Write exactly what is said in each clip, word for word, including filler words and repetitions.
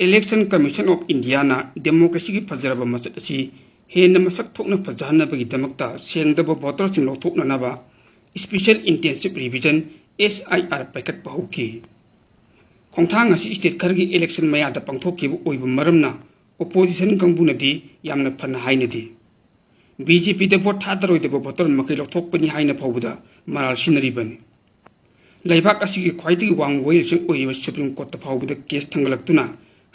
Election Commission of Indiaꯅ democracyꯒꯤ ꯐꯖꯔꯕ ꯃꯁꯛ ꯑꯁꯤ ꯍꯦꯟꯅ ꯃꯁꯛ ꯊꯣꯛꯅ ꯐꯖꯍꯟꯅꯕꯒꯤꯗꯃꯛꯇ ꯁꯦꯡꯗꯕ voterꯁꯤꯡ ꯂꯧꯊꯣꯛꯅꯅꯕ Special Intensive Revision, S I R ꯄꯥꯏꯈꯠꯄ ꯍꯧꯈꯤ꯫ ꯈꯣꯡꯊꯥꯡ ꯑꯁꯤ state ꯈꯔꯒꯤ election ꯃꯌꯥꯗ ꯄꯥꯡꯊꯣꯛꯈꯤꯕ ꯑꯣꯏꯕ ꯃꯔꯝꯅ opposition ꯀꯥꯡꯕꯨꯅꯗꯤ ꯌꯥꯝꯅ ꯐꯅ ꯍꯥꯏꯅꯗꯦ꯫ B J Pꯗ vote ꯊꯥꯗꯔꯣꯏꯗꯕ voter ꯃꯈꯩ ꯂꯧꯊꯣꯛꯄꯅꯤ ꯍꯥꯏꯅ ꯐꯥꯎꯕꯗ ꯃꯔꯥꯜ ꯁꯤꯟꯅꯔꯤꯕꯅꯤ꯫ ꯂꯩꯕꯥꯛ ꯑꯁꯤꯒꯤ ꯈ꯭ꯋꯥꯏꯗꯒꯤ ꯋꯥꯡꯕ ꯋꯥꯌꯦꯜꯁꯪ ꯑꯣꯏꯔꯤꯕ Supreme Courtꯇ ꯐꯥꯎꯕꯗ case ꯊꯥꯡꯒꯠꯂꯛꯇꯨꯅ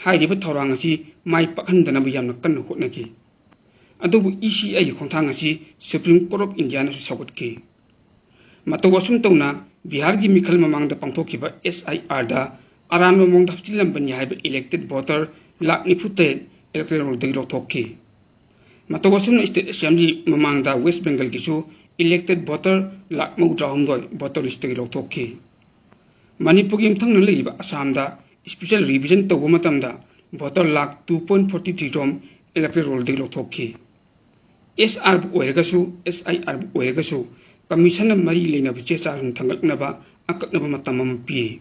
ꯍꯥꯏꯔꯤꯕ ꯊꯧꯔꯥꯡ ꯑꯁꯤ ꯃꯥꯏ ꯄꯥꯛꯍꯟꯗꯅꯕ ꯌꯥꯝꯅ ꯀꯟꯅ ꯍꯣꯠꯅꯈꯤ꯫ ꯑꯗꯨꯕꯨ E C Iꯒꯤ ꯈꯣꯡꯊꯥꯡ ꯑꯁꯤ Supreme Court of Indiaꯅꯁꯨ ꯁꯧꯒꯠꯈꯤ꯫ ꯃꯇꯧ ꯑꯁꯨꯝ ꯇꯧꯅ ꯕꯤꯍꯥꯔꯒꯤ ꯃꯤꯈꯜ ꯃꯃꯥꯡꯗ ꯄꯥꯡꯊꯣꯛꯈꯤꯕ S I Rꯗ ꯑꯔꯥꯟꯕ ꯃꯑꯣꯡꯗ ꯍꯥꯞꯆꯤꯜꯂꯝꯕꯅꯤ ꯍꯥꯏꯕ elected voter ꯂꯥꯈ ꯅꯤꯐꯨ ꯇꯔꯦꯠ electoral rollꯗꯒꯤ ꯂꯧꯊꯣꯛꯈꯤ꯫ ꯃꯇꯧ ꯑꯁꯨꯝꯅ state assembly ꯃꯃꯥꯡꯗ West Bengalꯒꯤꯁꯨ elected voter ꯂꯥꯈ ꯃꯧꯗ꯭ꯔꯥ ꯍꯨꯝꯗꯣꯏ voter listꯇꯒꯤ ꯂꯧꯊꯣꯛꯈꯤ꯫ ꯃꯅꯤꯄꯨꯔꯒꯤ ꯌꯨꯝꯊꯪꯅ ꯂꯩꯔꯤꯕ ꯑꯁꯥꯝꯗ special revision ꯇꯧꯕ ꯃꯇꯝꯗ voter lakh two point forty three ꯔꯣꯝ electoral rollꯗꯒꯤ ꯂꯧꯊꯣꯛꯈꯤ꯫ S R ꯕꯨ ꯑꯣꯏꯔꯒꯁꯨ, S I R ꯕꯨ ꯑꯣꯏꯔꯒꯁꯨ, commissionꯅ ꯃꯔꯤ ꯂꯩꯅꯕ ꯆꯦ ꯆꯥꯡꯁꯤꯡ ꯊꯥꯡꯒꯠꯅꯕ ꯑꯀꯛꯅꯕ ꯃꯇꯝ ꯑꯃ ꯄꯤ꯫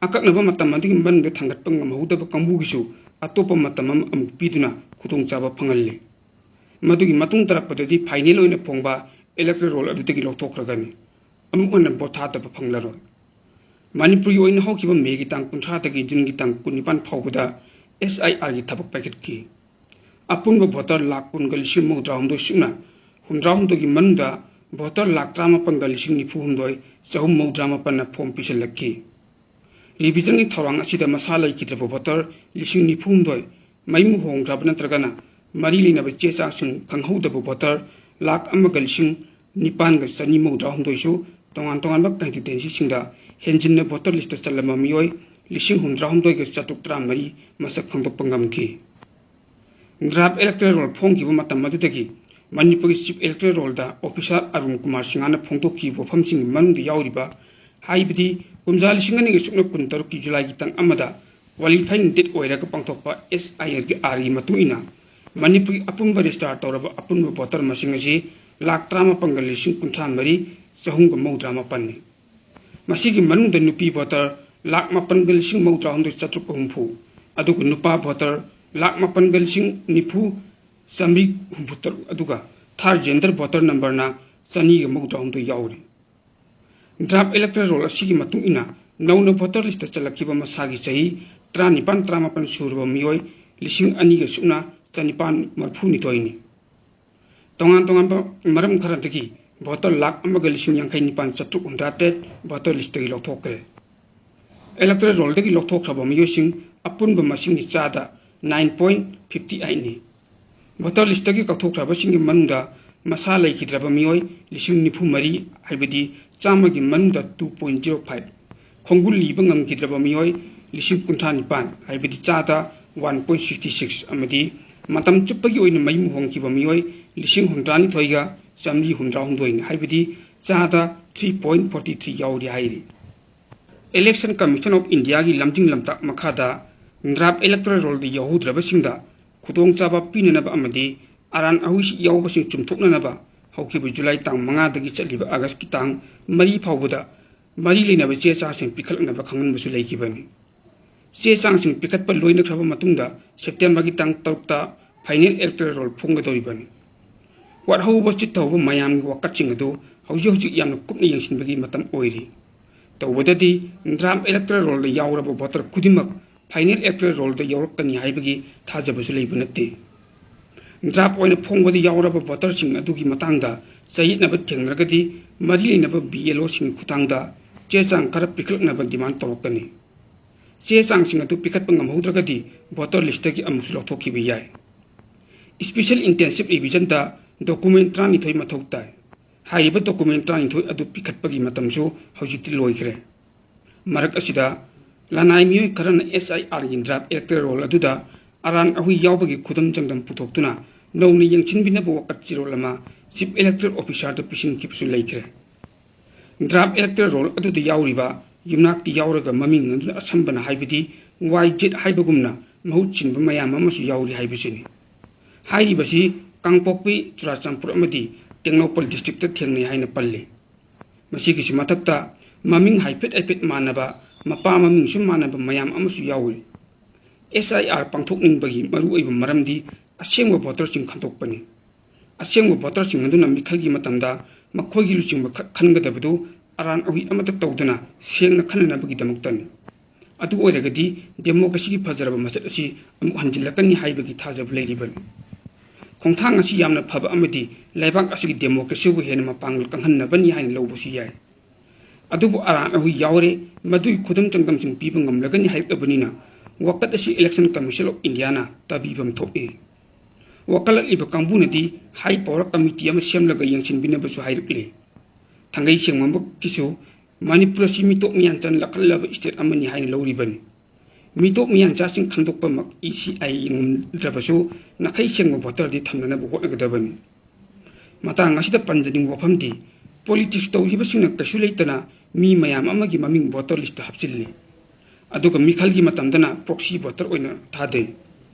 ꯑꯀꯛꯅꯕ ꯃꯇꯝ ꯑꯗꯨꯒꯤ ꯃꯅꯨꯡꯗ ꯊꯥꯡꯒꯠꯄ ꯉꯝꯍꯧꯗꯕ ꯀꯥꯡꯕꯨꯒꯤꯁꯨ ꯑꯇꯣꯞꯄ ꯃꯇꯝ ꯑꯃ ꯑꯃꯨꯛ ꯄꯤꯗꯨꯅ ꯈꯨꯗꯣꯡꯆꯥꯕ ꯐꯪꯍꯜꯂꯤ꯫ ꯃꯗꯨꯒꯤ ꯃꯇꯨꯡ ꯇꯥꯔꯛꯄꯗꯗꯤ final ꯑꯣꯏꯅ ꯐꯣꯡꯕ electoral roll ꯑꯗꯨꯗꯒꯤ ꯂꯧꯊꯣꯛꯈ꯭ꯔꯒꯅꯤ꯫ ꯑꯃꯨꯛ ꯍꯟꯅ vote ꯊꯥꯗꯕ ꯐꯪꯂꯔꯣꯏ꯫ ꯃꯅꯤꯄꯨꯔꯒꯤ ꯑꯣꯏꯅ ꯍꯧꯈꯤꯕ Mayꯒꯤ ꯇꯥꯡ ꯀꯨꯟꯊ꯭ꯔꯥꯗꯒꯤ Juneꯒꯤ ꯇꯥꯡ ꯀꯨꯟꯅꯤꯄꯥꯟ ꯐꯥꯎꯕꯗ S I Rꯒꯤ ꯊꯕꯛ ꯄꯥꯏꯈꯠꯈꯤ꯫ ꯑꯄꯨꯟꯕ voter ꯂꯥꯈ ꯀꯨꯟꯒ ꯂꯤꯁꯤꯡ ꯃꯧꯗ꯭ꯔꯥ ꯍꯨꯝꯗꯣꯏ ꯁꯨꯞꯅ ꯍꯨꯝꯗ꯭ꯔꯥ ꯍꯨꯝꯗꯣꯏꯒꯤ ꯃꯅꯨꯡꯗ voter ꯂꯥꯈ ꯇꯔꯥꯃꯥꯄꯟꯒ ꯂꯤꯁꯤꯡ ꯅꯤꯐꯨ ꯍꯨꯝꯗꯣꯏ ꯆꯍꯨꯝ ꯃꯧꯗ꯭ꯔꯥ ꯃꯥꯄꯟꯅ form ꯄꯤꯁꯤꯜꯂꯛꯈꯤ꯫ Revisionꯒꯤ ꯊꯧꯔꯥꯡ ꯑꯁꯤꯗ ꯃꯁꯥ ꯂꯩꯈꯤꯗ꯭ꯔꯕ voter ꯂꯤꯁꯤꯡ ꯅꯤꯐꯨ ꯍꯨꯝꯗꯣꯏ, ꯃꯌꯨꯝ ꯍꯣꯡꯈ꯭ꯔꯕ ꯅꯠꯇ꯭ꯔꯒꯅ ꯃꯔꯤ ꯂꯩꯅꯕ ꯆꯦ ꯆꯥꯡꯁꯤꯡ ꯈꯪꯍꯧꯗꯕ voter ꯂꯥꯈ ꯑꯃꯒ ꯂꯤꯁꯤꯡ ꯅꯤꯄꯥꯟꯒ ꯆꯅꯤ ꯃꯧꯗ꯭ꯔꯥ ꯍꯨꯝꯗꯣꯏꯁꯨ ꯇꯣꯉꯥꯟ ꯇꯣꯉꯥꯟꯕ constituencyꯁꯤꯡꯗ ꯍꯦꯟꯖꯤꯟꯅ voter listꯇ ꯆꯜꯂꯝꯕ ꯃꯤꯑꯣꯏ ꯂꯤꯁꯤꯡ ꯍꯨꯝꯗ꯭ꯔꯥ ꯍꯨꯝꯗꯣꯏꯒ ꯆꯥꯇ꯭ꯔꯨꯛ ꯇꯔꯥ ꯃꯔꯤ ꯃꯁꯛ ꯈꯪꯗꯣꯛꯄ ꯉꯝꯈꯤ꯫ Draft electoral roll ꯐꯣꯡꯈꯤꯕ ꯃꯇꯝ ꯑꯗꯨꯗꯒꯤ ꯃꯅꯤꯄꯨꯔꯒꯤ Chief Electoral Rollꯗ officer Arun Kumar ꯁꯤꯡꯍꯅ ꯐꯣꯡꯗꯣꯛꯈꯤꯕ ꯋꯥꯐꯝꯁꯤꯡꯒꯤ ꯃꯅꯨꯡꯗ ꯌꯥꯎꯔꯤꯕ, ꯍꯥꯏꯕꯗꯤ ꯀꯨꯝꯖꯥ ꯂꯤꯁꯤꯡ ꯑꯅꯤꯒ ꯁꯨꯞꯅ ꯀꯨꯟꯇꯔꯨꯛꯀꯤ Julyꯒꯤ ꯇꯥꯡ ꯑꯃꯗ qualifying date ꯑꯣꯏꯔꯒ ꯄꯥꯡꯊꯣꯛꯄ S I Rꯒꯤ Rꯒꯤ ꯃꯇꯨꯡ ꯏꯟꯅ ꯃꯅꯤꯄꯨꯔꯒꯤ ꯑꯄꯨꯟꯕ register ꯇꯧꯔꯕ ꯑꯄꯨꯟꯕ voter ꯃꯁꯤꯡ ꯑꯁꯤ ꯂꯥꯈ ꯇꯔꯥꯃꯥꯄꯟꯒ ꯂꯤꯁꯤꯡ ꯀꯨꯟꯊ꯭ꯔꯥ ꯃꯔꯤ ꯆꯍꯨꯝꯒ ꯃꯧꯗ꯭ꯔꯥ ꯃꯥꯄꯟꯅꯤ꯫ ꯃꯁꯤꯒꯤ ꯃꯅꯨꯡꯗ ꯅꯨꯄꯤ voter ꯂꯥꯈ ꯃꯥꯄꯟꯒ ꯂꯤꯁꯤꯡ ꯃꯧꯗ꯭ꯔꯥ ꯍꯨꯝꯗꯣꯏ ꯆꯥꯇ꯭ꯔꯨꯛꯀ ꯍꯨꯝꯐꯨ, ꯑꯗꯨꯒ ꯅꯨꯄꯥ voter ꯂꯥꯈ ꯃꯥꯄꯟꯒ ꯂꯤꯁꯤꯡ ꯅꯤꯐꯨ ꯆꯥꯃꯔꯤ ꯍꯨꯝꯐꯨ ꯇꯔꯨꯛ, ꯑꯗꯨꯒ third gender voter numberꯅ ꯆꯅꯤꯒ ꯃꯧꯗ꯭ꯔꯥ ꯍꯨꯝꯗꯣꯏ ꯌꯥꯎꯔꯤ꯫ Draft electoral roll ꯑꯁꯤꯒꯤ ꯃꯇꯨꯡ ꯏꯟꯅ ꯅꯧꯅ voter listꯇ ꯆꯜꯂꯛꯈꯤꯕ ꯃꯁꯥꯒꯤ ꯆꯍꯤ ꯇꯔꯥꯅꯤꯄꯥꯟ, ꯇꯔꯥꯃꯥꯄꯟ ꯁꯨꯔꯕ ꯃꯤꯑꯣꯏ ꯂꯤꯁꯤꯡ ꯑꯅꯤꯒ ꯁꯨꯞꯅ ꯆꯅꯤꯄꯥꯟ ꯃꯔꯤꯐꯨꯅꯤꯊꯣꯏꯅꯤ꯫ ꯇꯣꯉꯥꯟ ꯇꯣꯉꯥꯟꯕ ꯃꯔꯝ ꯈꯔꯗꯒꯤ voter ꯂꯥꯈ ꯑꯃꯒ ꯂꯤꯁꯤꯡ ꯌꯥꯡꯈꯩ ꯅꯤꯄꯥꯟ ꯆꯥꯇ꯭ꯔꯨꯛ ꯍꯨꯝꯗ꯭ꯔꯥ ꯇꯔꯦꯠ voter listꯇꯒꯤ ꯂꯧꯊꯣꯛꯈ꯭ꯔꯦ꯫ Electoral rollꯗꯒꯤ ꯂꯧꯊꯣꯛꯈ꯭ꯔꯕ ꯃꯤꯑꯣꯏꯁꯤꯡ ꯑꯄꯨꯟꯕ ꯃꯁꯤꯡꯒꯤ ꯆꯥꯗ nine point fifty eightꯅꯤ꯫ Voter listꯇꯒꯤ ꯀꯛꯊꯣꯛꯈ꯭ꯔꯕꯁꯤꯡꯒꯤ ꯃꯅꯨꯡꯗ ꯃꯁꯥ ꯂꯩꯈꯤꯗ꯭ꯔꯕ ꯃꯤꯑꯣꯏ ꯂꯤꯁꯤꯡ ꯅꯤꯐꯨ ꯃꯔꯤ, ꯍꯥꯏꯕꯗꯤ ꯆꯥꯝꯃꯒꯤ ꯃꯅꯨꯡꯗ two point zero five, ꯈꯣꯡꯒꯨꯜ ꯂꯤꯕ ꯉꯝꯈꯤꯗ꯭ꯔꯕ ꯃꯤꯑꯣꯏ ꯂꯤꯁꯤꯡ ꯀꯨꯟꯊ꯭ꯔꯥ ꯅꯤꯄꯥꯟ, ꯍꯥꯏꯕꯗꯤ ꯆꯥꯗ one point sixty six, ꯑꯃꯗꯤ ꯃꯇꯝ ꯆꯨꯞꯄꯒꯤ ꯑꯣꯏꯅ ꯃꯌꯨꯝ ꯍꯣꯡꯈꯤꯕ ꯃꯤꯑꯣꯏ ꯂꯤꯁꯤꯡ ꯍꯨꯝꯗ꯭ꯔꯥꯅꯤꯊꯣꯏꯒ ꯆꯥꯃꯔꯤ ꯍꯨꯝꯗ꯭ꯔꯥꯍꯨꯝꯗꯣꯏꯅꯤ, ꯍꯥꯏꯕꯗꯤ ꯆꯥꯗ three point forty three ꯌꯥꯎꯔꯤ ꯍꯥꯏꯔꯤ꯫ Election Commission of Indiaꯒꯤ ꯂꯝꯖꯤꯡ ꯂꯝꯇꯥꯛ ꯃꯈꯥꯗ draft electoral rollꯗ ꯌꯥꯎꯍꯧꯗ꯭ꯔꯕꯁꯤꯡꯗ ꯈꯨꯗꯣꯡꯆꯥꯕ ꯄꯤꯅꯅꯕ ꯑꯃꯗꯤ ꯑꯔꯥꯟ ꯑꯍꯣꯏꯁꯤ ꯌꯥꯎꯕꯁꯤꯡ ꯆꯨꯝꯊꯣꯛꯅꯅꯕ ꯍꯧꯈꯤꯕ ꯖꯨꯂꯥꯏ ꯇꯥꯡ ꯃꯉꯥꯗꯒꯤ ꯆꯠꯂꯤꯕ ꯑꯥꯒꯁꯀꯤ ꯇꯥꯡ ꯃꯔꯤ ꯐꯥꯎꯕꯗ ꯃꯔꯤ ꯂꯩꯅꯕ ꯆꯦ ꯆꯥꯡꯁꯤꯡ ꯄꯤꯈꯠꯂꯛꯅꯕ ꯈꯪꯍꯟꯕꯁꯨ ꯂꯩꯈꯤꯕꯅꯤ꯫ ꯆꯦ ꯆꯥꯡꯁꯤꯡ ꯄꯤꯈꯠꯄ ꯂꯣꯏꯅꯈ꯭ꯔꯕ ꯃꯇꯨꯡꯗ ꯁꯦꯞꯇꯦꯝꯕꯔꯒꯤ ꯇꯥꯡ ꯇꯔꯨꯛꯇ final electoral roll ꯐꯣꯡꯒꯗꯧꯔꯤꯕꯅꯤ꯫ ꯋꯥꯠꯍꯧꯕ ꯆꯤꯠꯊꯍꯧꯕ ꯃꯌꯥꯝꯒꯤ ꯋꯥꯀꯠꯁꯤꯡ ꯑꯗꯨ ꯍꯧꯖꯤꯛ ꯍꯧꯖꯤꯛ ꯌꯥꯝꯅ ꯀꯨꯞꯅ ꯌꯦꯡꯁꯤꯟꯕꯒꯤ ꯃꯇꯝ ꯑꯣꯏꯔꯤ꯫ ꯇꯧꯕꯗꯗꯤ draft electoral rollꯗ ꯌꯥꯎꯔꯕ voter ꯈꯨꯗꯤꯡꯃꯛ final electoral rollꯗ ꯌꯥꯎꯔꯛꯀꯅꯤ ꯍꯥꯏꯕꯒꯤ ꯊꯥꯖꯕꯁꯨ ꯂꯩꯕ ꯅꯠꯇꯦ꯫ Draft ꯑꯣꯏꯅ ꯐꯣꯡꯕꯗ ꯌꯥꯎꯔꯕ voterꯁꯤꯡ ꯑꯗꯨꯒꯤ ꯃꯇꯥꯡꯗ ꯆꯌꯦꯠꯅꯕ ꯊꯦꯡꯅꯔꯒꯗꯤ ꯃꯔꯤ ꯂꯩꯅꯕ BLOꯁꯤꯡꯒꯤ ꯈꯨꯠꯊꯥꯡꯗ ꯆꯦ ꯆꯥꯡ ꯈꯔ ꯄꯤꯈꯠꯂꯛꯅꯕ demand ꯇꯧꯔꯛꯀꯅꯤ꯫ ꯆꯦ ꯆꯥꯡꯁꯤꯡ ꯑꯗꯨ ꯄꯤꯈꯠꯄ ꯉꯝꯍꯧꯗ꯭ꯔꯒꯗꯤ voter listꯇꯒꯤ ꯑꯃꯨꯛꯁꯨ ꯂꯧꯊꯣꯛꯈꯤꯕ ꯌꯥꯏ꯫ Special Intensive Revisionꯗ document ꯇꯔꯥꯅꯤꯊꯣꯏ ꯃꯊꯧ ꯇꯥꯏ꯫ ꯍꯥꯏꯔꯤꯕ document ꯇꯔꯥꯅꯤꯊꯣꯏ ꯑꯗꯨ ꯄꯤꯈꯠꯄꯒꯤ ꯃꯇꯝꯁꯨ ꯍꯧꯖꯤꯛꯇꯤ ꯂꯣꯏꯈ꯭ꯔꯦ꯫ ꯃꯔꯛ ꯑꯁꯤꯗ ꯂꯅꯥꯏ ꯃꯤꯑꯣꯏ ꯈꯔꯅ SIRꯒꯤ draft electoral roll ꯑꯗꯨꯗ ꯑꯔꯥꯟ ꯑꯍꯣꯏ ꯌꯥꯎꯕꯒꯤ ꯈꯨꯗꯝ ꯆꯥꯡꯗꯝ ꯄꯨꯊꯣꯛꯇꯨꯅ ꯅꯧꯅ ꯌꯦꯡꯁꯤꯟꯕꯤꯅꯕ ꯋꯥꯀꯠ ꯆꯦꯔꯣꯜ ꯑꯃ Chief Electoral Officerꯗ ꯄꯤꯁꯤꯟꯈꯤꯕꯁꯨ ꯂꯩꯈ꯭ꯔꯦ꯫ Draft electoral roll ꯑꯗꯨꯗ ꯌꯥꯎꯔꯤꯕ ꯌꯨꯝꯅꯥꯛꯇꯤ ꯌꯥꯎꯔꯒ ꯃꯃꯤꯡ ꯑꯗꯨꯗ ꯑꯁꯝꯕꯅ ꯍꯥꯏꯕꯗꯤ YZ ꯍꯥꯏꯕꯒꯨꯝꯅ ꯃꯍꯨꯠ ꯁꯤꯟꯕ ꯃꯌꯥꯝ ꯑꯃꯁꯨ ꯌꯥꯎꯔꯤ ꯍꯥꯏꯕꯁꯤꯅꯤ꯫ ꯍꯥꯏꯔꯤꯕꯁꯤ ꯀꯥꯡꯄꯣꯛꯄꯤ, ꯆꯨꯔꯥꯆꯥꯟꯄꯨꯔ ꯑꯃꯗꯤ ꯇꯦꯡꯅꯧꯄꯜ districtꯇ ꯊꯦꯡꯅꯩ ꯍꯥꯏꯅ ꯄꯜꯂꯤ꯫ ꯃꯁꯤꯒꯤꯁꯨ ꯃꯊꯛꯇ ꯃꯃꯤꯡ ꯍꯥꯏꯐꯦꯠ ꯍꯥꯏꯐꯦꯠ ꯃꯥꯟꯅꯕ, ꯃꯄꯥ ꯃꯃꯤꯡꯁꯨ ꯃꯥꯟꯅꯕ ꯃꯌꯥꯝ ꯑꯃꯁꯨ ꯌꯥꯎꯔꯤ꯫ ꯑꯦꯁ ꯑꯥꯏ ꯑꯥꯔ ꯄꯥꯡꯊꯣꯛꯅꯤꯡꯕꯒꯤ ꯃꯔꯨꯑꯣꯏꯕ ꯃꯔꯝꯗꯤ ꯑꯁꯦꯡꯕ ꯚꯣꯇꯔꯁꯤꯡ ꯈꯟꯗꯣꯛꯄꯅꯤ꯫ ꯑꯁꯦꯡꯕ ꯚꯣꯇꯔꯁꯤꯡ ꯑꯗꯨꯅ ꯃꯤꯈꯜꯒꯤ ꯃꯇꯝꯗ ꯃꯈꯣꯏꯒꯤ ꯂꯨꯆꯤꯡꯕ ꯈꯛ ꯈꯟꯒꯗꯕꯗꯨ ꯑꯔꯥꯟ ꯑꯋꯤ ꯑꯃꯠꯇ ꯇꯧꯗꯅ ꯁꯦꯡꯅ ꯈꯟꯅꯅꯕꯒꯤꯗꯃꯛꯇꯅꯤ꯫ ꯑꯗꯨ ꯑꯣꯏꯔꯒꯗꯤ ꯗꯦꯃꯣꯀ꯭ꯔꯦꯁꯤꯒꯤ ꯐꯖꯔꯕ ꯃꯁꯛ ꯑꯁꯤ ꯑꯃꯨꯛ ꯍꯟꯖꯤꯜꯂꯛꯀꯅꯤ ꯍꯥꯏꯕꯒꯤ ꯊꯥꯖꯕ ꯂꯩꯔꯤꯕꯅꯤ꯫ ꯈꯣꯡꯊꯥꯡ ꯑꯁꯤ ꯌꯥꯝꯅ ꯐꯕ ꯑꯃꯗꯤ ꯂꯩꯕꯥꯛ ꯑꯁꯤꯒꯤ ꯗꯦꯃꯣꯀ꯭ꯔꯦꯁꯤꯕꯨ ꯍꯦꯟꯅ ꯃꯄꯥꯡꯒꯜ ꯀꯪꯍꯟꯅꯕꯅꯤ ꯍꯥꯏꯅ ꯂꯧꯕꯁꯨ ꯌꯥꯏ꯫ ꯑꯗꯨꯕꯨ ꯑꯔꯥꯟ ꯑꯋꯤ ꯌꯥꯎꯔꯦ, ꯃꯗꯨꯒꯤ ꯈꯨꯗꯝ ꯆꯥꯡꯗꯝꯁꯤꯡ ꯄꯤꯕ ꯉꯝꯂꯒꯅꯤ ꯍꯥꯏꯔꯛꯂꯕꯅꯤꯅ ꯋꯥꯀꯠ ꯑꯁꯤ Election Commission of Indiaꯅ ꯇꯥꯕꯤꯐꯝ ꯊꯣꯛꯏ꯫ ꯋꯥꯀꯠꯂꯛꯂꯤꯕ ꯀꯥꯡꯕꯨꯅꯗꯤ high power committee ꯑꯃ ꯁꯦꯝꯂꯒ ꯌꯦꯡꯁꯤꯟꯕꯤꯅꯕꯁꯨ ꯍꯥꯏꯔꯛꯂꯤ꯫ ꯊꯥꯡꯒꯩ ꯁꯦꯡꯃꯛꯀꯤꯁꯨ ꯃꯅꯤꯄꯨꯔ ꯑꯁꯤ ꯃꯤꯇꯣꯞ ꯃꯤꯌꯥꯟꯆꯥꯅ ꯂꯥꯛꯍꯜꯂꯕ state ꯑꯃꯅꯤ ꯍꯥꯏꯅ ꯂꯧꯔꯤꯕꯅꯤ꯫ ꯃꯤꯇꯣꯞ ꯃꯤꯌꯥꯟꯆꯥꯁꯤꯡ ꯈꯟꯗꯣꯛꯄꯃꯛ E C I ꯉꯝꯗ꯭ꯔꯕꯁꯨ ꯅꯥꯈꯩ ꯁꯦꯡꯕ voterꯗꯤ ꯊꯝꯅꯅꯕ ꯍꯣꯠꯅꯒꯗꯕꯅꯤ꯫ ꯃꯇꯥꯡ ꯑꯁꯤꯗ ꯄꯟꯖꯅꯤꯡꯕ ꯋꯥꯐꯝꯗꯤ politics ꯇꯧꯈꯤꯕꯁꯤꯡꯅ ꯀꯩꯁꯨ ꯂꯩꯇꯅ ꯃꯤ ꯃꯌꯥꯝ ꯑꯃꯒꯤ ꯃꯃꯤꯡ voter listꯇ ꯍꯥꯞꯆꯤꯜꯂꯤ꯫ ꯑꯗꯨꯒ ꯃꯤꯈꯜꯒꯤ ꯃꯇꯝꯗꯅ proxy voter ꯑꯣꯏꯅ ꯊꯥꯗꯩ꯫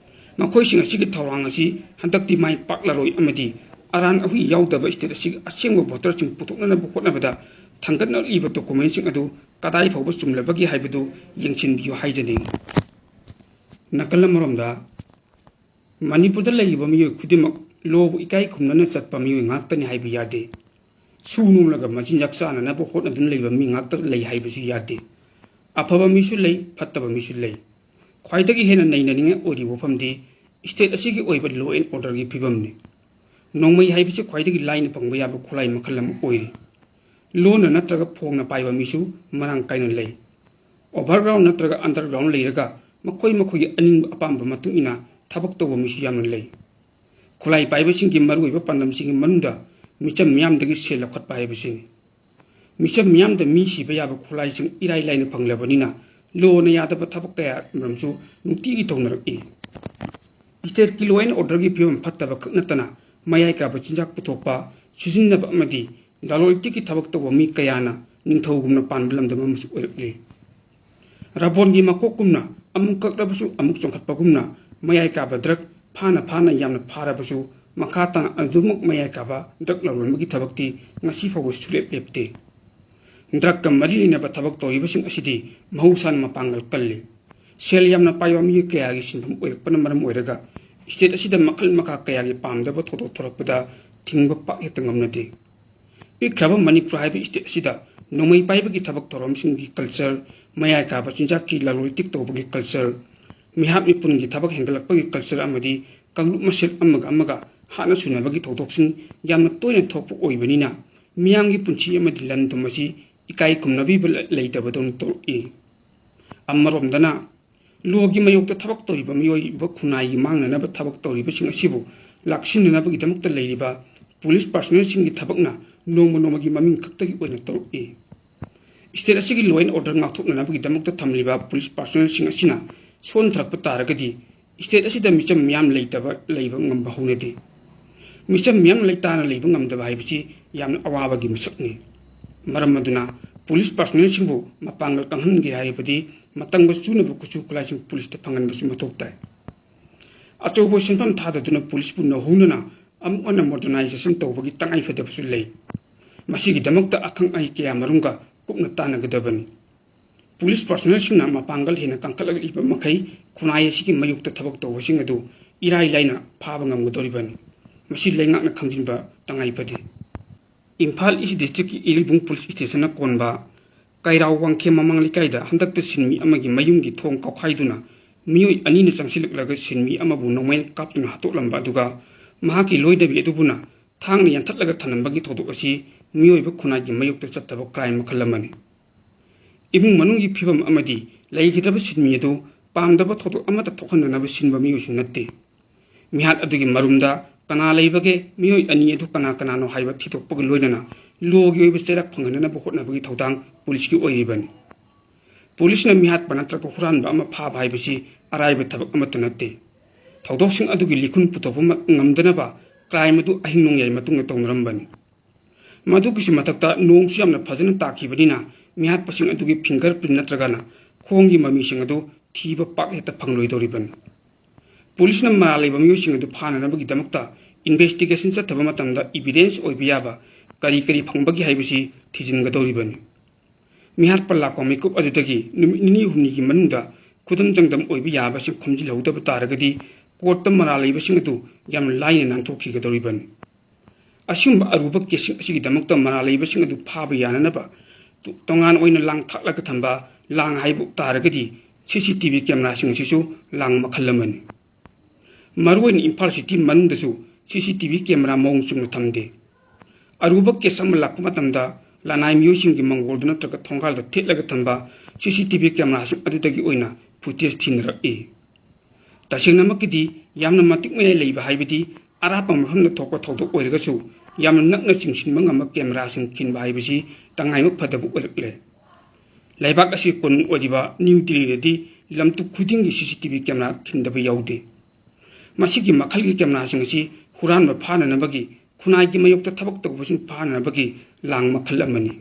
ꯃꯈꯣꯏꯁꯤꯡ ꯑꯁꯤꯒꯤ ꯊꯧꯔꯥꯡ ꯑꯁꯤ ꯍꯟꯗꯛꯇꯤ ꯃꯥꯏ ꯄꯥꯛꯂꯔꯣꯏ ꯑꯃꯗꯤ ꯑꯔꯥꯟ ꯑꯍꯨꯏ ꯌꯥꯎꯗꯕ state ꯑꯁꯤꯒꯤ ꯑꯁꯦꯡꯕ voterꯁꯤꯡ ꯄꯨꯊꯣꯛꯅꯅꯕ ꯍꯣꯠꯅꯕꯗ ꯊꯥꯡꯒꯠꯅꯔꯛꯂꯤꯕ documentꯁꯤꯡ ꯑꯗꯨ ꯀꯗꯥꯏ ꯐꯥꯎꯕ ꯆꯨꯝꯂꯕꯒꯦ ꯍꯥꯏꯕꯗꯨ ꯌꯦꯡꯁꯤꯟꯕꯤꯌꯨ ꯍꯥꯏꯖꯅꯤꯡꯏ꯫ ꯅꯥꯀꯜ ꯑꯃꯔꯣꯝꯗ ꯃꯅꯤꯄꯨꯔꯗ ꯂꯩꯔꯤꯕ ꯃꯤꯑꯣꯏ ꯈꯨꯗꯤꯡꯃꯛ lawꯕꯨ ꯏꯀꯥꯏ ꯈꯨꯝꯅꯅ ꯆꯠꯄ ꯃꯤꯑꯣꯏ ꯉꯥꯛꯇꯅꯤ ꯍꯥꯏꯕ ꯌꯥꯗꯦ꯫ ꯁꯨ ꯅꯣꯝꯂꯒ ꯃꯆꯤꯟꯖꯥꯛ ꯆꯥꯅꯅꯕ ꯍꯣꯠꯅꯗꯨꯅ ꯂꯩꯕ ꯃꯤ ꯉꯥꯛꯇ ꯂꯩ ꯍꯥꯏꯕꯁꯨ ꯌꯥꯗꯦ꯫ ꯑꯐꯕ ꯃꯤꯁꯨ ꯂꯩ, ꯐꯠꯇꯕ ꯃꯤꯁꯨ ꯂꯩ꯫ ꯈ꯭ꯋꯥꯏꯗꯒꯤ ꯍꯦꯟꯅ ꯅꯩꯅꯅꯤꯡꯉꯥꯏ ꯑꯣꯏꯔꯤꯕ ꯋꯥꯐꯝꯗꯤ state ꯑꯁꯤꯒꯤ ꯑꯣꯏꯕ law and orderꯒꯤ ꯐꯤꯕꯝꯅꯤ꯫ ꯅꯣꯡꯃꯩ ꯍꯥꯏꯕꯁꯤ ꯈ꯭ꯋꯥꯏꯗꯒꯤ ꯂꯥꯏꯅ ꯐꯪꯕ ꯌꯥꯕ ꯈꯨꯠꯂꯥꯏ ꯃꯈꯜ ꯑꯃ ꯑꯣꯏꯔꯤ꯫ ꯂꯣꯟꯅ ꯅꯠꯇ꯭ꯔꯒ ꯐꯣꯡꯅ ꯄꯥꯏꯕ ꯃꯤꯁꯨ ꯃꯔꯥꯡ ꯀꯥꯏꯅ ꯂꯩ꯫ Overground ꯅꯠꯇ꯭ꯔꯒ underground ꯂꯩꯔꯒ ꯃꯈꯣꯏ ꯃꯈꯣꯏꯒꯤ ꯑꯅꯤꯡꯕ ꯑꯄꯥꯝꯕ ꯃꯇꯨꯡ ꯏꯟꯅ ꯊꯕꯛ ꯇꯧꯕ ꯃꯤꯁꯨ ꯌꯥꯝꯅ ꯂꯩ꯫ ꯈꯨꯠꯂꯥꯏ ꯄꯥꯏꯕꯁꯤꯡꯒꯤ ꯃꯔꯨꯑꯣꯏꯕ ꯄꯥꯟꯗꯝꯁꯤꯡꯒꯤ ꯃꯅꯨꯡꯗ ꯃꯤꯆꯝ ꯃꯤꯌꯥꯝꯗꯒꯤ ꯁꯦꯜ ꯂꯧꯈꯠꯄ ꯍꯥꯏꯕꯁꯤꯅꯤ꯫ ꯃꯤꯆꯝ ꯃꯤꯌꯥꯝꯗ ꯃꯤ ꯁꯤꯕ ꯌꯥꯕ ꯈꯨꯠꯂꯥꯏꯁꯤꯡ ꯏꯔꯥꯏ ꯂꯥꯏꯅ ꯐꯪꯂꯕꯅꯤꯅ ꯂꯣꯅ ꯌꯥꯗꯕ ꯊꯕꯛ ꯀꯌꯥ ꯃꯔꯨꯝꯁꯨ ꯅꯨꯡꯇꯤꯒꯤ ꯇꯧꯅꯔꯛꯏ꯫ Stateꯀꯤ law and orderꯒꯤ ꯐꯤꯕꯝ ꯐꯠꯇꯕ ꯈꯛ ꯅꯠꯇꯅ ꯃꯌꯥꯏ ꯀꯥꯕ ꯆꯤꯟꯖꯥꯛ ꯄꯨꯊꯣꯛꯄ, ꯁꯤꯖꯤꯟꯅꯕ ꯑꯃꯗꯤ ꯂꯂꯣꯟ ꯏꯇꯤꯛꯀꯤ ꯊꯕꯛ ꯇꯧꯕ ꯃꯤ ꯀꯌꯥꯅ ꯅꯤꯡꯊꯧꯒꯨꯝꯅ ꯄꯥꯟꯕ ꯂꯝꯗꯝ ꯑꯃꯁꯨ ꯑꯣꯏꯔꯛꯂꯤ꯫ ꯔꯥꯕꯣꯟꯒꯤ ꯃꯀꯣꯛꯀꯨꯝꯅ ꯑꯃꯨꯛ ꯀꯛꯂꯕꯁꯨ ꯑꯃꯨꯛ ꯆꯣꯡꯈꯠꯄꯒꯨꯝꯅ ꯃꯌꯥꯏ ꯀꯥꯕ drug ꯐꯥꯅ ꯐꯥꯅ ꯌꯥꯝꯅ ꯐꯥꯔꯕꯁꯨ ꯃꯈꯥ ꯇꯥꯅ ꯑꯗꯨꯃꯛ ꯃꯌꯥꯏ ꯀꯥꯕ drug ꯂꯂꯣꯟꯕꯒꯤ ꯊꯕꯛꯇꯤ ꯉꯁꯤ ꯐꯥꯎꯕ ꯁꯨꯂꯦꯞ ꯂꯦꯞꯇꯦ꯫ Drugꯀ ꯃꯔꯤ ꯂꯩꯅꯕ ꯊꯕꯛ ꯇꯧꯔꯤꯕꯁꯤꯡ ꯑꯁꯤꯗꯤ ꯃꯍꯧꯁꯥꯅ ꯃꯄꯥꯡꯒꯜ ꯀꯜꯂꯤ꯫ ꯁꯦꯜ ꯌꯥꯝꯅ ꯄꯥꯏꯕ ꯃꯤꯑꯣꯏ ꯀꯌꯥꯒꯤ ꯁꯤꯟꯐꯝ ꯑꯣꯏꯔꯛꯄꯅ ꯃꯔꯝ ꯑꯣꯏꯔꯒ state ꯑꯁꯤꯗ ꯃꯈꯜ ꯃꯈꯥ ꯀꯌꯥꯒꯤ ꯄꯥꯝꯗꯕ ꯊꯧꯗꯣꯛ ꯊꯣꯔꯛꯄꯗ ꯊꯤꯡꯕ ꯄꯥꯛ ꯍꯦꯛꯇ ꯉꯝꯅꯗꯦ꯫ ꯄꯤꯛꯈ꯭ꯔꯕ ꯃꯅꯤꯄꯨꯔ ꯍꯥꯏꯕ state ꯑꯁꯤꯗ ꯅꯣꯡꯃꯩ ꯄꯥꯏꯕꯒꯤ ꯊꯕꯛ ꯊꯧꯔꯝꯁꯤꯡꯒꯤ culture, ꯃꯌꯥꯏ ꯀꯥꯕ ꯆꯤꯟꯖꯥꯛꯀꯤ ꯂꯂꯣꯟ ꯏꯇꯤꯛ ꯇꯧꯕꯒꯤ culture, ꯃꯤꯍꯥꯠ ꯃꯤꯄꯨꯟꯒꯤ ꯊꯕꯛ ꯍꯦꯟꯒꯠꯂꯛꯄꯒꯤ culture ꯑꯃꯗꯤ ꯀꯥꯡꯂꯨꯞ ꯃꯁꯦꯜ ꯑꯃꯒ ꯑꯃꯒ ꯍꯥꯠꯅ ꯁꯨꯅꯕꯒꯤ ꯊꯧꯗꯣꯛꯁꯤꯡ ꯌꯥꯝꯅ ꯇꯣꯏꯅ ꯊꯣꯛꯄ ꯑꯣꯏꯕꯅꯤꯅ, ꯃꯤꯌꯥꯝꯒꯤ ꯄꯨꯟꯁꯤ ꯑꯃꯗꯤ ꯂꯟ ꯊꯨꯝ ꯑꯁꯤ ꯏꯀꯥꯏ ꯈꯨꯝꯅꯕꯤꯕ ꯂꯩꯇꯕꯗꯧꯅ ꯇꯧꯔꯛꯏ꯫ ꯑꯃꯔꯣꯝꯗꯅ, ꯂꯣꯒꯤ ꯃꯥꯌꯣꯛꯇ ꯊꯕꯛ ꯇꯧꯔꯤꯕ ꯃꯤꯑꯣꯏꯕ ꯈꯨꯟꯅꯥꯏꯒꯤ ꯃꯥꯡꯅꯅꯕ ꯊꯕꯛ ꯇꯧꯔꯤꯕꯁꯤꯡ ꯑꯁꯤꯕꯨ ꯂꯥꯛꯁꯤꯟꯅꯅꯕꯒꯤꯗꯃꯛꯇ ꯂꯩꯔꯤꯕ ꯄꯨꯂꯤꯁ ꯄꯥꯔꯁꯣꯅꯦꯜꯁꯤꯡꯒꯤ ꯊꯕꯛꯅ ꯅꯣꯡꯃ ꯅꯣꯡꯃꯒꯤ ꯃꯃꯤꯡ ꯈꯛꯇꯒꯤ ꯑꯣꯏꯅ ꯇꯧꯔꯛꯏ꯫ State ꯑꯁꯤꯒꯤ law and order ꯉꯥꯛꯊꯣꯛꯅꯅꯕꯒꯤꯗꯃꯛꯇ ꯊꯝꯂꯤꯕ ꯄꯨꯂꯤꯁ ꯄꯥꯔꯁꯣꯅꯦꯜꯁꯤꯡ ꯑꯁꯤꯅ ꯁꯣꯟꯊꯔꯛꯄ ꯇꯥꯔꯒꯗꯤ, state ꯑꯁꯤꯗ ꯃꯤꯆꯝ ꯃꯤꯌꯥꯝ ꯂꯩꯇꯕ ꯂꯩꯕ ꯉꯝꯕ ꯍꯧꯅꯗꯦ꯫ ꯃꯤꯆꯝ ꯃꯤꯌꯥꯝ ꯂꯩꯇꯥꯅ ꯂꯩꯕ ꯉꯝꯗꯕ ꯍꯥꯏꯕꯁꯤ ꯌꯥꯝꯅ ꯑꯋꯥꯕꯒꯤ ꯃꯁꯛꯅꯤ꯫ ꯃꯔꯝ ꯑꯗꯨꯅ, ꯄꯨꯂꯤꯁ ꯄꯥꯔꯁꯣꯅꯦꯜꯁꯤꯡꯕꯨ ꯃꯄꯥꯡꯒꯜ ꯀꯪꯍꯟꯒꯦ ꯍꯥꯏꯔꯕꯗꯤ, ꯃꯇꯝꯒ ꯆꯨꯅꯕ ꯈꯨꯠꯁꯨ ꯈꯨꯠꯂꯥꯏꯁꯤꯡ ꯄꯨꯂꯤꯁꯇ ꯐꯪꯍꯟꯕꯁꯨ ꯃꯊꯧ ꯇꯥꯏ꯫ ꯑꯆꯧꯕ ꯁꯦꯟꯐꯝ ꯊꯥꯗꯗꯨꯅ ꯄꯨꯂꯤꯁꯄꯨ ꯅꯧꯍꯧꯅꯅ ꯑꯃꯨꯛ ꯍꯟꯅ modernization ꯇꯧꯕꯒꯤ ꯇꯉꯥꯏꯐꯗꯕꯁꯨ ꯂꯩ꯫ ꯃꯁꯤꯒꯤꯗꯃꯛꯇ ꯑꯈꯪ ꯑꯍꯩ ꯀꯌꯥ ꯃꯔꯨꯝꯒ ꯀꯨꯞꯅ ꯇꯥꯟꯅꯒꯗꯕꯅꯤ꯫ ꯄꯨꯂꯤꯁ ꯄꯥꯔꯁꯣꯅꯦꯜꯁꯤꯡꯅ ꯃꯄꯥꯡꯒꯜ ꯍꯦꯟꯅ ꯀꯟꯈꯠꯂꯛꯂꯤꯕ ꯃꯈꯩ, ꯈꯨꯟꯅꯥꯏ ꯑꯁꯤꯒꯤ ꯃꯥꯌꯣꯛꯇ ꯊꯕꯛ ꯇꯧꯕꯁꯤꯡ ꯑꯗꯨ ꯏꯔꯥꯏ ꯂꯥꯏꯅ ꯐꯥꯕ ꯉꯝꯒꯗꯧꯔꯤꯕꯅꯤ꯫ ꯃꯁꯤ ꯂꯩꯉꯥꯛꯅ ꯈꯪꯖꯤꯟꯕ ꯇꯉꯥꯏ ꯐꯗꯦ꯫ ꯏꯝꯐꯥꯜ East Districtꯀꯤ ꯏꯔꯤꯜꯕꯨꯡ ꯄꯨꯂꯤꯁ ꯁ꯭ꯇꯦꯁꯟꯅ ꯀꯣꯟꯕ ꯀꯩꯔꯥꯎ ꯋꯥꯡꯈꯦꯝ ꯃꯃꯥꯡ ꯂꯩꯀꯥꯏꯗ ꯍꯟꯗꯛꯇ ꯁꯤꯟꯃꯤ ꯑꯃꯒꯤ ꯃꯌꯨꯝꯒꯤ ꯊꯣꯡ ꯀꯥꯎꯈꯥꯏꯗꯨꯅ ꯃꯤꯑꯣꯏ ꯑꯅꯤꯅ ꯆꯪꯁꯤꯜꯂꯛꯂꯒ ꯁꯤꯟꯃꯤ ꯑꯃꯕꯨ ꯅꯣꯡꯃꯩꯅ ꯀꯥꯞꯇꯨꯅ ꯍꯥꯠꯇꯣꯛꯂꯝꯕ ꯑꯗꯨꯒ ꯃꯍꯥꯛꯀꯤ ꯂꯣꯏꯅꯕꯤ ꯑꯗꯨꯕꯨꯅ ꯊꯥꯡꯅ ꯌꯥꯟꯊꯠꯂꯒ ꯊꯅꯝꯕꯒꯤ ꯊꯧꯗꯣꯛ ꯑꯁꯤ ꯃꯤꯑꯣꯏꯕ ꯈꯨꯟꯅꯥꯏꯒꯤ ꯃꯥꯌꯣꯛꯇ ꯆꯠꯇꯕ crime ꯃꯈꯜ ꯑꯃꯅꯤ꯫ ꯏꯃꯨꯡ ꯃꯅꯨꯡꯒꯤ ꯐꯤꯕꯝ ꯑꯃꯗꯤ ꯂꯩꯈꯤꯗ꯭ꯔꯕ ꯁꯤꯟꯃꯤ ꯑꯗꯨ ꯄꯥꯝꯗꯕ ꯊꯧꯗꯣꯛ ꯑꯃꯠꯇ ꯊꯣꯛꯍꯟꯅꯅꯕ ꯁꯤꯟꯕ ꯃꯤꯑꯣꯏꯁꯨ ꯅꯠꯇꯦ꯫ ꯃꯤꯍꯥꯠ ꯑꯗꯨꯒꯤ ꯃꯔꯨꯝꯗ ꯀꯅꯥ ꯂꯩꯕꯒꯦ, ꯃꯤꯑꯣꯏ ꯑꯅꯤ ꯑꯗꯨ ꯀꯅꯥ ꯀꯅꯥꯅꯣ ꯍꯥꯏꯕ ꯊꯤꯗꯣꯛꯄꯒ ꯂꯣꯏꯅꯅ ꯂꯣꯒꯤ ꯑꯣꯏꯕ ꯆꯩꯔꯥꯛ ꯐꯪꯍꯟꯅꯅꯕ ꯍꯣꯠꯅꯕꯒꯤ ꯊꯧꯗꯥꯡ ꯄꯨꯂꯤꯁꯀꯤ ꯑꯣꯏꯔꯤꯕꯅꯤ꯫ ꯄꯨꯂꯤꯁꯅ ꯃꯤꯍꯥꯠꯄ ꯅꯠꯇ꯭ꯔꯒ ꯍꯨꯔꯥꯟꯕ ꯑꯃ ꯐꯥꯕ ꯍꯥꯏꯕꯁꯤ ꯑꯔꯥꯏꯕ ꯊꯕꯛ ꯑꯃꯠꯇ ꯅꯠꯇꯦ꯫ ꯊꯧꯗꯣꯛꯁꯤꯡ ꯑꯗꯨꯒꯤ ꯂꯤꯈꯨꯟ ꯄꯨꯊꯣꯛꯄ ꯃ-, ꯉꯝꯗꯅꯕ crime ꯑꯗꯨ ꯑꯍꯤꯡ ꯅꯣꯡꯌꯥꯏ ꯃꯇꯨꯡꯗ ꯇꯧꯅꯔꯝꯕꯅꯤ꯫ ꯃꯗꯨꯒꯤꯁꯨ ꯃꯊꯛꯇ ꯅꯣꯡꯁꯨ ꯌꯥꯝꯅ ꯐꯖꯅ ꯇꯥꯈꯤꯕꯅꯤꯅ ꯃꯤꯍꯥꯠꯄꯁꯤꯡ ꯑꯗꯨꯒꯤ finger print ꯅꯠꯇ꯭ꯔꯒꯅ ꯈꯣꯡꯒꯤ ꯃꯃꯤꯁꯤꯡ ꯑꯗꯨ ꯊꯤꯕ ꯄꯥꯛ ꯍꯦꯛꯇ ꯐꯪꯂꯣꯏꯗꯧꯔꯤꯕꯅꯤ꯫ ꯄꯨꯂꯤꯁꯅ ꯃꯔꯥꯜ ꯂꯩꯕ ꯃꯤꯑꯣꯏꯁꯤꯡ ꯑꯗꯨ ꯐꯥꯅꯅꯕꯒꯤꯗꯃꯛꯇ investigation ꯆꯠꯊꯕ ꯃꯇꯝꯗ evidence ꯑꯣꯏꯕ ꯌꯥꯕ ꯀꯔꯤ ꯀꯔꯤ ꯐꯪꯕꯒꯦ ꯍꯥꯏꯕꯁꯤ ꯊꯤꯖꯤꯟꯒꯗꯧꯔꯤꯕꯅꯤ꯫ ꯃꯤꯍꯥꯠꯄ ꯂꯥꯛꯄ ꯃꯤꯀꯨꯞ ꯑꯗꯨꯗꯒꯤ ꯅꯨꯃꯤꯠ ꯅꯤꯅꯤ ꯍꯨꯝꯅꯤꯒꯤ ꯃꯅꯨꯡꯗ ꯈꯨꯗꯝ ꯆꯥꯡꯗꯝ ꯑꯣꯏꯕ ꯌꯥꯕꯁꯤꯡ ꯈꯣꯝꯖꯤꯜꯍꯧꯗꯕ ꯇꯥꯔꯒꯗꯤ ꯀꯣꯔꯠꯇ ꯃꯔꯥꯜ ꯂꯩꯕꯁꯤꯡ ꯑꯗꯨ ꯌꯥꯝꯅ ꯂꯥꯏꯅ ꯅꯥꯟꯊꯣꯛꯈꯤꯒꯗꯧꯔꯤꯕꯅꯤ꯫ ꯑꯁꯤꯒꯨꯝꯕ ꯑꯔꯨꯕ ꯀꯦꯁꯁꯤꯡ ꯑꯁꯤꯒꯤꯗꯃꯛꯇ ꯃꯔꯥꯜ ꯂꯩꯕꯁꯤꯡ ꯑꯗꯨ ꯐꯥꯕ ꯌꯥꯅꯅꯕ ꯇꯣꯉꯥꯟ ꯑꯣꯏꯅ ꯂꯥꯡ ꯊꯥꯛꯂꯒ ꯊꯝꯕ ꯂꯥꯡ ꯍꯥꯏꯕ ꯇꯥꯔꯒꯗꯤ ꯁꯤ ꯁꯤ ꯇꯤ ꯚꯤ ꯀꯦꯃꯦꯔꯥꯁꯤꯡ ꯑꯁꯤꯁꯨ ꯂꯥꯡ ꯃꯈꯜ ꯑꯃꯅꯤ꯫ ꯃꯔꯨꯑꯣꯏꯅ ꯏꯝꯐꯥꯜ ꯁꯤꯇꯤ ꯃꯅꯨꯡꯗꯁꯨ ꯁꯤ ꯁꯤ ꯇꯤ ꯚꯤ ꯀꯦꯃꯦꯔꯥ ꯃꯑꯣꯡ ꯆꯨꯝꯅ ꯊꯝꯗꯦ꯫ ꯑꯔꯨꯕ ꯀꯦꯁ ꯑꯃ ꯂꯥꯛꯄ ꯃꯇꯝꯗ ꯂꯅꯥꯏ ꯃꯤꯑꯣꯏꯁꯤꯡꯒꯤ ꯃꯪꯒꯣꯜꯗ ꯅꯠꯇ꯭ꯔꯒ ꯊꯣꯡꯒꯥꯜꯗ ꯊꯦꯠꯂꯒ ꯊꯝꯕ ꯁꯤ ꯁꯤ ꯇꯤ ꯚꯤ ꯀꯦꯃꯦꯔꯥꯁꯤꯡ ꯑꯗꯨꯗꯒꯤ ꯑꯣꯏꯅ ꯐꯨꯇꯦꯖ ꯊꯤꯅꯔꯛꯏ꯫ ꯇꯁꯦꯡꯅꯃꯛꯀꯤꯗꯤ ꯌꯥꯝꯅ ꯃꯇꯤꯛ ꯃꯌꯥꯏ ꯂꯩꯕ ꯍꯥꯏꯕꯗꯤ ꯑꯔꯥꯞꯄ ꯃꯐꯝꯗ ꯊꯣꯛꯄ ꯊꯧꯗꯣꯛ ꯑꯣꯏꯔꯒꯁꯨ ꯌꯥꯝꯅ ꯅꯛꯅ ꯆꯤꯡꯁꯤꯟꯕ ꯉꯝꯕ ꯀꯦꯃꯦꯔꯥꯁꯤꯡ ꯈꯤꯟꯕ ꯍꯥꯏꯕꯁꯤ ꯇꯉꯥꯏꯕ ꯐꯗꯕ ꯑꯣꯏꯔꯛꯂꯦ꯫ ꯂꯩꯕꯥꯛ ꯑꯁꯤ ꯀꯣꯅꯨꯡ ꯑꯣꯏꯔꯤꯕ ꯅ꯭ꯌꯨ ꯗꯤꯜꯂꯤꯗꯗꯤ ꯂꯝꯇꯨ ꯈꯨꯗꯤꯡꯒꯤ ꯁꯤ ꯁꯤ ꯇꯤ ꯚꯤ ꯀꯦꯃꯦꯔꯥ ꯈꯤꯟꯗꯕ ꯌꯥꯎꯗꯦ꯫ ꯃꯁꯤꯒꯤ ꯃꯈꯜꯒꯤ ꯀꯦꯃꯦꯔꯥꯁꯤꯡ ꯑꯁꯤ ꯍꯨꯔꯥꯟꯕ ꯐꯥꯅꯅꯕꯒꯤ, ꯈꯨꯟꯅꯥꯏꯒꯤ ꯃꯥꯌꯣꯛꯇ ꯊꯕꯛ ꯇꯧꯕꯁꯤꯡ ꯐꯥꯅꯅꯕꯒꯤ ꯂꯥꯡ ꯃꯈꯜ ꯑꯃꯅꯤ꯫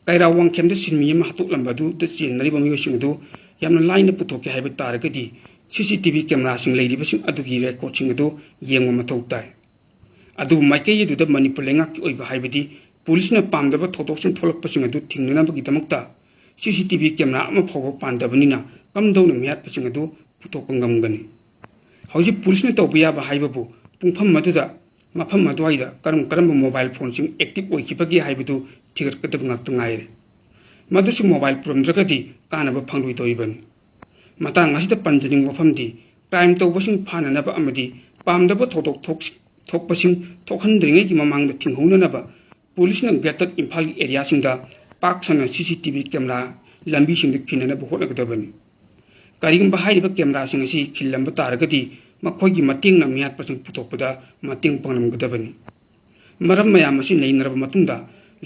ꯀꯩꯔꯥꯎ ꯋꯥꯡꯈꯦꯝꯗ ꯁꯤꯟꯃꯤ ꯑꯃ ꯍꯥꯠꯇꯣꯛꯂꯝꯕ ꯑꯗꯨꯗ ꯆꯦꯟꯅꯔꯤꯕ ꯃꯤꯑꯣꯏꯁꯤꯡ ꯑꯗꯨ ꯌꯥꯝꯅ ꯂꯥꯏꯅ ꯄꯨꯊꯣꯛꯀꯦ ꯍꯥꯏꯕ ꯇꯥꯔꯒꯗꯤ ꯁꯤ ꯁꯤ ꯇꯤ ꯚꯤ ꯀꯦꯃꯦꯔꯥꯁꯤꯡ ꯂꯩꯔꯤꯕꯁꯤꯡ ꯑꯗꯨꯒꯤ ꯔꯦꯀꯣꯔꯗꯁꯤꯡ ꯑꯗꯨ ꯌꯦꯡꯕ ꯃꯊꯧ ꯇꯥꯏ꯫ ꯑꯗꯨꯕꯨ ꯃꯥꯏꯀꯩ ꯑꯗꯨꯗ ꯃꯅꯤꯄꯨꯔ ꯂꯩꯉꯥꯛꯀꯤ ꯑꯣꯏꯕ ꯍꯥꯏꯕꯗꯤ ꯄꯨꯂꯤꯁꯅ ꯄꯥꯝꯗꯕ ꯊꯧꯗꯣꯛꯁꯤꯡ ꯊꯣꯛꯂꯛꯄꯁꯤꯡ ꯑꯗꯨ ꯊꯤꯡꯅꯅꯕꯒꯤꯗꯃꯛꯇ ꯁꯤ ꯁꯤ ꯇꯤ ꯚꯤ ꯀꯦꯃꯦꯔꯥ ꯑꯃ ꯐꯥꯎꯕ ꯄꯥꯟꯗꯕꯅꯤꯅ ꯀꯝꯗꯧꯅ ꯃꯤꯍꯥꯠꯄꯁꯤꯡ ꯑꯗꯨ ꯄꯨꯊꯣꯛꯄ ꯉꯝꯒꯅꯤ? ꯍꯧꯖꯤꯛ ꯄꯨꯂꯤꯁꯅ ꯇꯧꯕ ꯌꯥꯕ ꯍꯥꯏꯕꯕꯨ ꯄꯨꯡꯐꯝ ꯑꯗꯨꯗ ꯃꯐꯝ ꯑꯗꯨꯋꯥꯏꯗ ꯀꯔꯝ ꯀꯔꯝꯕ ꯃꯣꯕꯥꯏꯜ ꯐꯣꯟꯁꯤꯡ ꯑꯦꯛꯇꯤꯚ ꯑꯣꯏꯈꯤꯕꯒꯦ ꯍꯥꯏꯕꯗꯨ ꯊꯤꯒꯠꯀꯗꯕ ꯉꯥꯛꯇ ꯉꯥꯏꯔꯦ꯫ ꯃꯗꯨꯁꯨ ꯃꯣꯕꯥꯏꯜ ꯄꯨꯔꯝꯗ꯭ꯔꯒꯗꯤ ꯀꯥꯟꯅꯕ ꯐꯪꯂꯣꯏꯗꯧꯔꯤꯕꯅꯤ꯫ ꯃꯇꯥꯡ ꯑꯁꯤꯗ ꯄꯟꯖꯅꯤꯡꯕ ꯋꯥꯐꯝꯗꯤ, ꯀ꯭ꯔꯥꯏꯝ ꯇꯧꯕꯁꯤꯡ ꯐꯥꯅꯅꯕ ꯑꯃꯗꯤ ꯄꯥꯝꯗꯕ ꯊꯧꯗꯣꯛ ꯊꯣꯛ-, ꯊꯣꯛꯄꯁꯤꯡ ꯊꯣꯛꯍꯟꯗ꯭ꯔꯤꯉꯩꯒꯤ ꯃꯃꯥꯡꯗ ꯊꯤꯡꯍꯧꯅꯅꯕ ꯄꯨꯂꯤꯁꯅ ꯒ꯭ꯔꯦꯇꯔ ꯏꯝꯐꯥꯜꯒꯤ ꯑꯦꯔꯤꯌꯥꯁꯤꯡꯗ ꯄꯥꯛ ꯁꯟꯅ ꯁꯤ ꯁꯤ ꯇꯤ ꯚꯤ ꯀꯦꯃꯦꯔꯥ ꯂꯝꯕꯤꯁꯤꯡꯗ ꯈꯤꯟꯅꯅꯕ ꯍꯣꯠꯅꯒꯗꯕꯅꯤ꯫ ꯀꯔꯤꯒꯨꯝꯕ ꯍꯥꯏꯔꯤꯕ ꯀꯦꯃꯦꯔꯥꯁꯤꯡ ꯑꯁꯤ ꯈꯤꯜꯂꯝꯕ ꯇꯥꯔꯒꯗꯤ ꯃꯈꯣꯏꯒꯤ ꯃꯇꯦꯡꯅ ꯃꯤꯍꯥꯠꯄꯁꯤꯡ ꯄꯨꯊꯣꯛꯄꯗ ꯃꯇꯦꯡ ꯄꯥꯡꯂꯝꯒꯗꯕꯅꯤ꯫ ꯃꯔꯝ ꯃꯌꯥꯝ ꯑꯁꯤ ꯅꯩꯅꯔꯕ ꯃꯇꯨꯡꯗ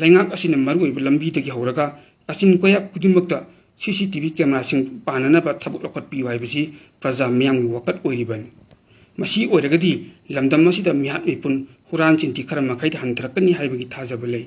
ꯂꯩꯉꯥꯛ ꯑꯁꯤꯅ ꯃꯔꯨꯑꯣꯏꯕ ꯂꯝꯕꯤꯗꯒꯤ ꯍꯧꯔꯒ ꯀꯥꯆꯤꯟ ꯀꯣꯌꯥ ꯈꯨꯗꯤꯡꯃꯛꯇ ꯁꯤ ꯁꯤ ꯇꯤ ꯚꯤ ꯀꯦꯃꯦꯔꯥꯁꯤꯡ ꯄꯥꯟꯅꯅꯕ ꯊꯕꯛ ꯂꯧꯈꯠꯄꯤꯌꯨ ꯍꯥꯏꯕꯁꯤ ꯄ꯭ꯔꯖꯥ ꯃꯤꯌꯥꯝꯒꯤ ꯋꯥꯀꯠ ꯑꯣꯏꯔꯤꯕꯅꯤ꯫ ꯃꯁꯤ ꯑꯣꯏꯔꯒꯗꯤ ꯂꯝꯗꯝ ꯑꯁꯤꯗ ꯃꯤꯍꯥꯠ ꯃꯤꯄꯨꯟ, ꯍꯨꯔꯥꯟ ꯆꯤꯟꯊꯤ ꯈꯔ ꯃꯈꯩꯗ ꯍꯟꯊꯔꯛꯀꯅꯤ ꯍꯥꯏꯕꯒꯤ ꯊꯥꯖꯕ ꯂꯩ꯫